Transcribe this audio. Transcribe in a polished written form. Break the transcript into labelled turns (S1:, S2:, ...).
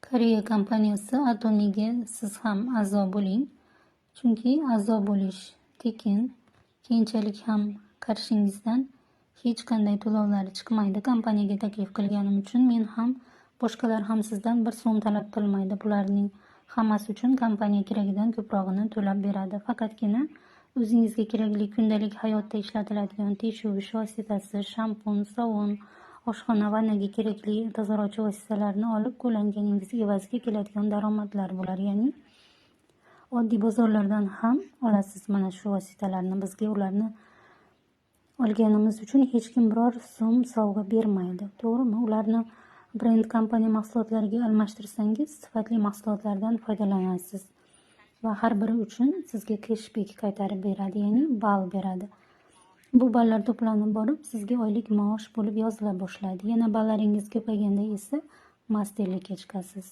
S1: Koreya kompaniyasi Atomiga siz ham a'zo bo'ling. Chunki a'zo bo'lish tekin. Keyinchalik ham qarshingizdan hech qanday to'lovlar chiqmaydi. Kompaniyaga taklif qilganim uchun men ham, boshqalar ham sizdan bir so'm talab qilmaydi. Bularning hammasi uchun kompaniya keragidan ko'prog'ini to'lab beradi. Faqatgina o'zingizga kerakli kundalik hayotda ishlatiladigan tish yuvish vositasi, shampun, sovun, oshxona, vannaga kerakli tozalovchi vositalarni olib qo'llanganingiz evaziga keladigan daromadlar bular. Ya'ni oddiy bozorlardan ham olasiz mana shu vositalarni. Bizga ularni olganimiz uchun hech kim biror so'm sovg'a bermaydi. To'g'rimi? Ularni brend kompaniya mahsulotlariga almashtirsangiz, sifatli mahsulotlardan foydalanasiz va har biri uchun sizga keshbek qaytarib beradi, ya'ni ball beradi. Bu ballar to'planib borib, sizga oylik maosh bo'lib yozila boshlaydi. Yana ballaringiz ko'payganda esa masterlikka chiqasiz.